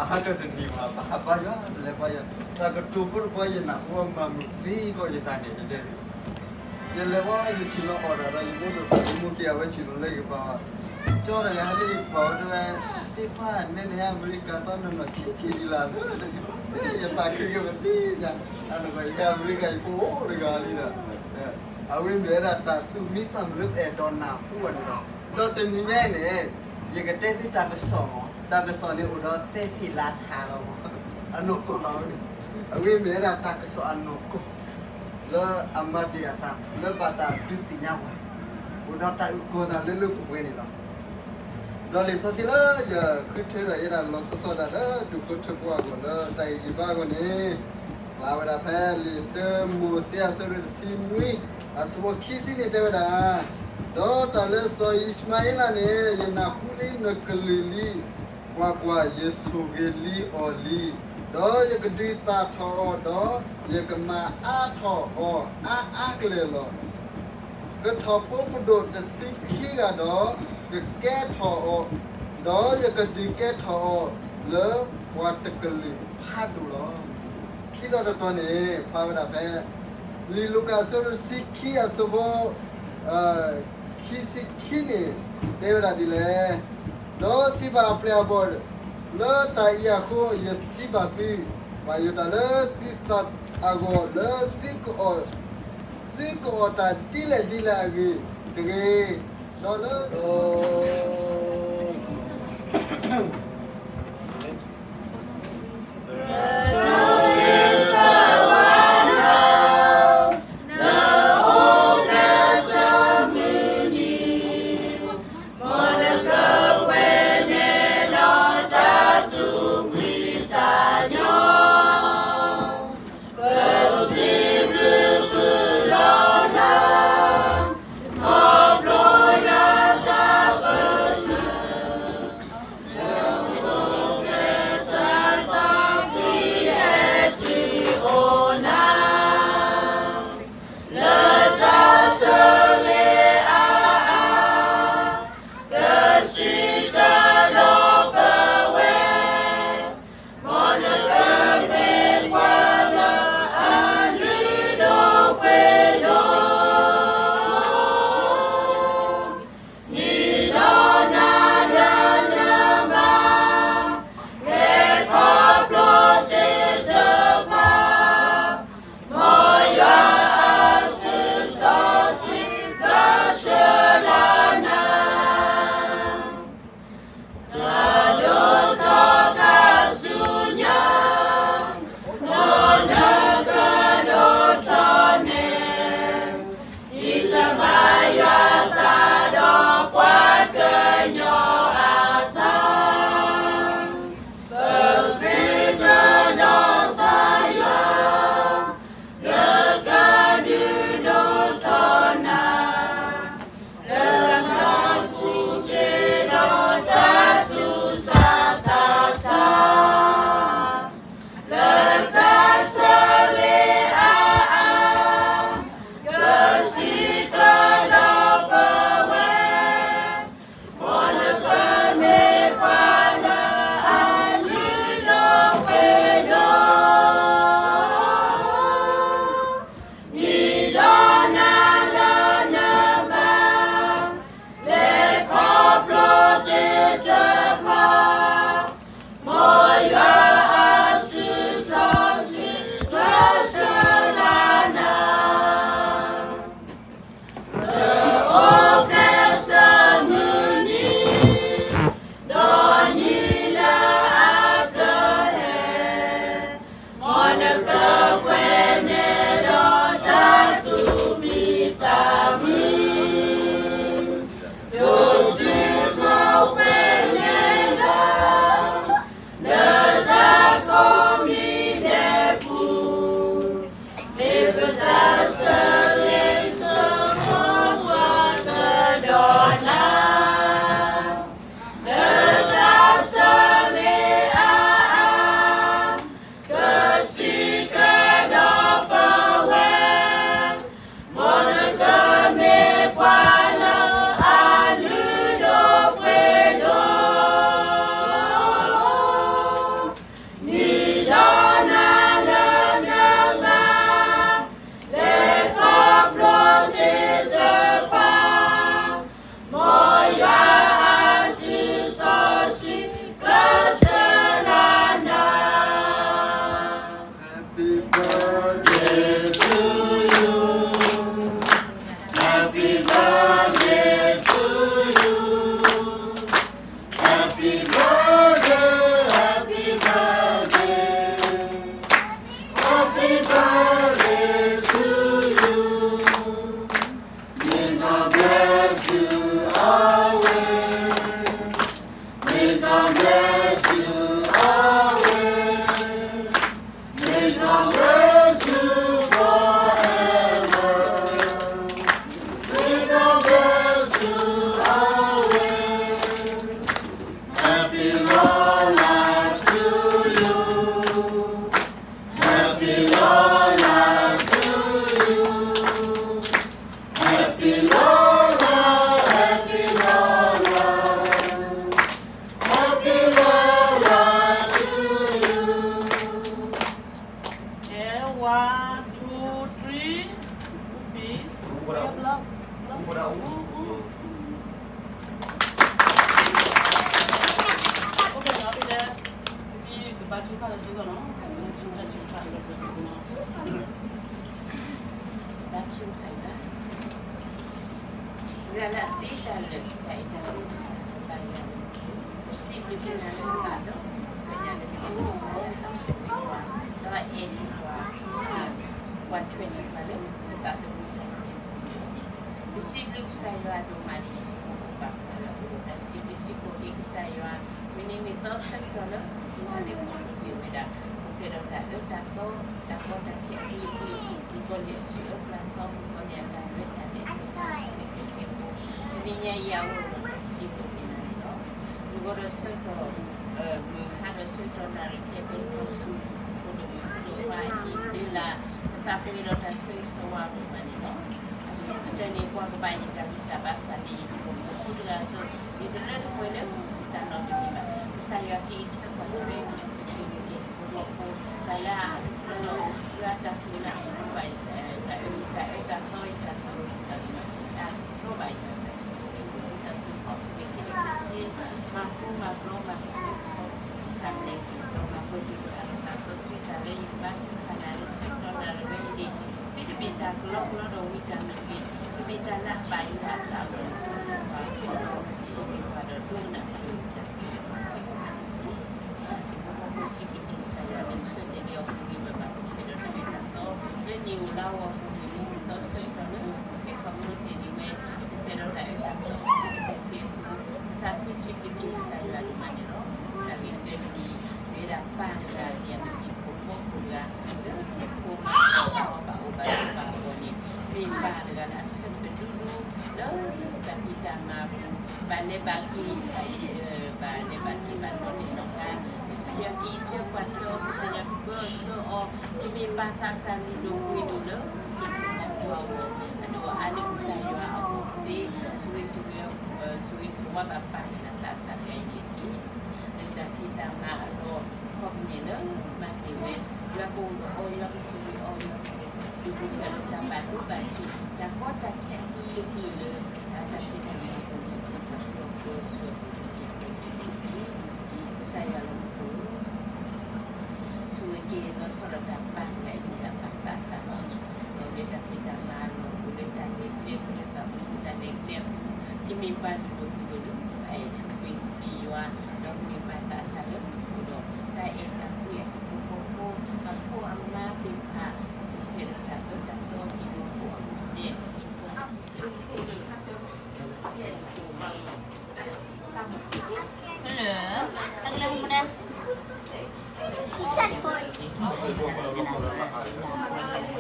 ဟးကတနံၤမး ပဟးဘါယွၤ လဲၤဘါယွၤ တၢ်ကတိၤဖိတဘီ ယနၢ်ဟူအမၤမုာ်သ့ကီးယသးန့ၣ် တဲ ယလဲၤဝဲယဆ့ၣ်နီၤအီၣ်တၢ်ဒီး ယမိၢ်ဒီးယမိၢ်က့ၤအဝဲဆ့ၣ်နီၤလၢယကပၤ ကၠီတဂၤဟဲလၢယကပၤဝဲတဲဝဲ သ့ၣ်ဖးနဲန့ၣ် အမဲရကၤသီနီၢ်နီၢ်ဆံးဆံးဒ်လဲၣ် ယသးခုက့ၤဝဲသ့ၣ်ညါ အန့ၣ်ဘၣ်ယကၤအမဲရကၤယဖိအိၣ်တဂၤလံဒီး အဝဲမ့ၢ်ဝဲဒၣ်တၢ်သူၣ်မံသးမုာ်လၢပအဲၣ်ဒိးနၢ်ဟူဘၣ်န့ၣ်လီၤ. ဒီးတနံၤညါအံၤန့ၣ် ယကတဲသုတၢ်ကစီၣ်မး တၢ်ကစီၣ်န့ၣ်အိၣ်ဒီးသဲသ့ၣ်လါထးလီၤမး အနီၢ်ကီၢ်လီၤဝဲန့ၣ် အဝဲမ့ၢ်ဝဲဒၣ်တၢ်ကစီၣ်အနီၢ်ကီၢ် လၢအမၤတ့ၢ်အသး လၢဘၣ်တၢ်ဒုးသ့ၣ်ညါပှၤ အိၣ်ဒီးတၢ်အုၣ်ကီၤသးလၢလၢပှဲၤပှဲၤန့ၣ်လီၤ. ဒီးလံာ်စီဆှံလၢယဃုထၢထီၣ်ယဲဒၣ်လီၤဆီဆီဒၣ်တၢ်လၢဒူၣ်ဖိထၢဖိအဂီၢ်လၢတၢ်အံၤယံာ်ဘၣ်အဂီၢ်န့ၣ် ဖျါဝဲဒၣ်ဖဲလံာ်တၢမိၤၡ့အဆၢဒိၣ်တဆံနွံ အဆၢဖိခံဆံန့ၣ်တဲဝဲဒၣ်, ဒီးတၢ်လၢစီၤအံၣ်ၡမၤအ့လးန့ၣ် ယနၢ်ဟူလံနကလုၢ်လံ, ကွၢ်ကွၢ်, ယဆိၣ်ဂ့ၤလံအီၤလံ, ဒီးယကဒုးသၣ်ထီၣ်အီၤ, ဒီးယကမၤအါထီၣ်အီၤအါအါကလဲာ်လီၤ. ကထီၣ်ဖိကဒိၣ်တဆံခံဂၤဒီး ကကဲထီၣ်အီၤ, ဒီးယကဒုးကဲထီၣ်အီၤလၢပှၤတကလုာ်ဖးဒိၣ်လီၤ. ခံတီၤတတီၤန့ၣ် ဖျါဝဲဒၣ်ဖဲ လံာ်လူၤကၣ်အဆၢဒိၣ်တဆံခံအဆၢဖိ ခံဆံခံန့ၣ် တဲဝဲဒၣ်ဒ်လဲၣ်, ဒီးစံးဘၣ်အပျဲၢ်အဘီၣ် လၢတၢ်အံၤအဃိ ယစံးဘၣ်သု, ဘၣ်ယိၣ်တၢ်လၢသုသးအဂီၢ်လၢ သုကအီၣ်တၢ်ဒ်လဲၣ်ဒ်လဲၣ်အဂ့ၢ်တဂ့ၤ, ဒီးလၢ ဘါထုကဖၣ်ယွၤ, ယွၤလၢအသ့တၢ်လၢာ် တၢ်အဲၣ်တၢ်ကွံကစၢ်ယွၤ, ပစံးဘျုးက့ၤနၤလၢနသးဒီဖျၢၣ်ညါလၢနဟ့ၣ်ပှၤစီဆှံပှၤ, ဒီးအဲၣ်တ့ၢ်ပှၤ, ပှၤထွဲတ့ၢ်ပှၤလၢပသးသမူတၢ်အဲၣ်တၢ်ကွံ ပစံးဘျုးကစၢ်ယွၤဒိၣ်မးလံ, ပပၢ်ပၢ်လၢအအိၣ်ဒီး စံးဘျုးစံးဖှိၣ်က့ၤကစၢ်ယွၤ, မုၢ်နံၤမုၢ်သီဆၢကတီၢ်လၢ ပမၤန့ၢ်ခီဖျိက့ၤဝဲဒၣ် ပကဲဒီးတၢ်အၢတၢ်သီ, တၢ်ကီတၢ်ခဲအကလုာ်ကလုာ်, မုၣ်ကီၤလံၢ်အစုအၢပျၢ်သီ, မုၣ်ကီၤလံၢ်အတၢ်ရဲၣ်တၢ်ကျဲၤသီ, လၢကကဲဖိ, တနံၤညါအံၤအဂီၢ်ဒီး ပစံးဘျုးက့ၤနၤန့ၣ်လီၤ. မုၢ်ဂီၤဒီးဆၢကတီၢ် မုၢ်ဟါဒီးဆၢကတီၢ် နၣ်ရံၣ်ခဲအံၤ ပဟဲထီၣ်ဆူ ဖိဒိၣ်မုၣ်ဖိဒိၣ်ခွါအဟံၣ်ဒုလၢ်, ပသးပ့ၤဒီးတၢ်ဆၢဂ့ၤဆၢဝါအဂီၢ်မးန့ၣ်လီၤ. အဆိကတၢၢ်န့ၣ် ပှၤကဘၣ်ယံၤတၢ်ဂံၢ်စၢ်ဘါစၢ်လံ, ပဖိတဂၤအသိး ယတလၢတပှဲၤလၢတၢ်နီတမံၤဘၣ်. ကစၢ်ယွၤက့ၤအံးထွဲကွၢ်ထွဲ ပဆိၣ်ဂ့ၤက့ၤ ပဟီၣ်ဖိ တၢ်လၢအအၢၣ်လီၤ ယွၤတၢ်ဆိၣ်ဂ့ၤလၢအမူဘၣ် တၢ်အၢၣ်တၢ်အၢၣ်တၢ်သီ တၢ်သီတၢ်သီ တၢ်သီဘၣ်ယွၤတၢ်ဆိၣ်ဂ့ၤ တၢ်ဆိၣ်ဂ့ၤ မၤဃူမၤဖိး မၤကဆှဲကဆှီ တၢ်န့ၣ် ဒီးမၤပှဲၤက့ၤဒီးတၢ်စီဆှံတၢ်လၢယကဘါထုကဖၣ်နၤလၢဆၢကတီၢ်နၣ်ရံၣ်ဝဲအံၤန့ၣ် သုတမ့ၢ်တၢ်ကလီကလီဒီးဝံတၢ်မုၢ်တဂ့ၤ, တမ့ၢ်တၢ်လၢအဘၣ်ယွၤအသးလီၤ. ပဆိၣ်ဂ့ၤပှၤဒီးဒိကနၣ်က့ၤတၢ်သ့ၣ်တဖၣ်စ့ၢ်ကီး ပစံးဘျုးက့ၤကစၢ်ယွၤလၢဆၢတဲာ်န့ၢ်အီၤပဂံၢ်ပဘါ ပကဲဒီးတၢ်အၢတၢ်သီ လၢနံၣ်အိၣ်လါအိၣ်အပူၤ မုၢ်နံၤမုၢ်သီဆၢကတီၢ်လၢ ဟဲခီဖျိတ့ၢ်န့ၢ်ဝဲ ပကဲဒီးတၢ်အၢတၢ်သီ တၢ်ဆံးအပူၤ ပသးခုစံးဘျုးက့ၤကစၢ်ယွၤဒိၣ်မးန့ၣ်လီၤ. တၢ်ဂ့ၢ်တၢ်ကျိၤန့ၣ် မ့ၢ်ဝဲဒၣ်ပၢ်တဂၤ ဒ်အမ့ၢ်ဒ်ဖိမုၣ်ဖိတဂၤ လၢဖိမုၣ်ဖိခွါဘၣ်အိၣ်ဘၣ်ဆိးဘၣ်အဂီၢ်န့ၣ် မ့ၢ်ပၢ်တဂၤလၢအဆၢကဒူဒူ လၢတၢ်ဖံးတၢ်မၤ ဘၣ်လဲၤဘၣ်က့ၤ ဘၣ်လဲၤဘၣ်က့ၤဘၣ်နီၣ်န့ၢ်နီၣ်ဃါ ကစၢ်ယွၤက့ၤအံးထွဲကွၢ်ထွဲအီၤ ကစၢ်ယွၤကပၢအီၤဆှၢအီၤ ကမ့ၢ်ပၢ်သးစၢ်လုၢ်ဒိၣ်ပှ့ၤဒိၣ်လၢ ဟီၣ်ခိၣ်အဂီၢ် အဒိၣ်အါလၢကစၢ်ယွၤအအိၣ်သ့ ဆိၣ်ဂ့ၤဆိၣ်ဂ့ၤ ဆိၣ်ဂ့ၤဆိၣ်ဝါဘၣ်ပၢ်န့ၣ်လၢသးစၢ်တဂၤအံၤန့ၣ်တက့ၢ်. လၢတၢ်ဖံးတၢ်မၤအလီၢ် ခီပညီလၢမၤတ့ၢ်ဝဲ ယွၤကအိၣ်ဒီးအီၤ ယွၤကဆိၣ်ဂ့ၤအီၤ ယွၤကဒုးဘူးဒီးတၢ်ဘၣ်ဒိဘၣ်ထံး တၢ်ကီတၢ်ခဲအကလုာ်ကလုာ်လၢ တၢ်ဖံးတၢ်မၤအပူၤန့ၣ် ကစၢ်ယွၤကပၢဆှၢအပူၤန့ၣ် ကစၢ်ယွၤလၢမူခိၣ် ဆိၣ်ဂ့ၤက့ၤလီၤဆီဒၣ်တၢ်ပၢ်တဂၤအံၤ မ့ၢ်ဒၣ်ပၢ်သးစၢ်လီၤ. ဒီးလၢတၢ်ဖံးတၢ်မၤအလီၢ် အိၣ်လၢတၢ်လဲၤကျဲ အိၣ်လၢတၢ်အိၣ်မူတၢ်လဲၤကျဲအပူၤ ကမ့ၢ်ပၢ်လုၢ်ဒိၣ်ပှ့ၤဒိၣ်လၢ အအဲၣ်ထူးပှ့ၤပျံၤယွၤ ဒီးကမ့ၢ်ပၢ်သးစၢ်လၢမူခိၣ်ဒီး တၢ်အဲၣ်တၢ်ကွံအဟံၣ်ဖိဃီဖိ အဖိအမါသ့ၣ်တဖၣ် ကဲထီၣ်တၢ်အၢတၢ်သီက့ၤမူခိၣ်အမူဒဲး Hello.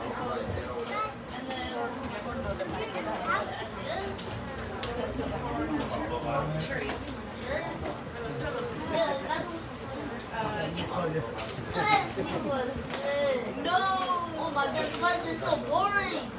Hello. This is orange. Yes, it was good. No! Oh my God, why is this so boring?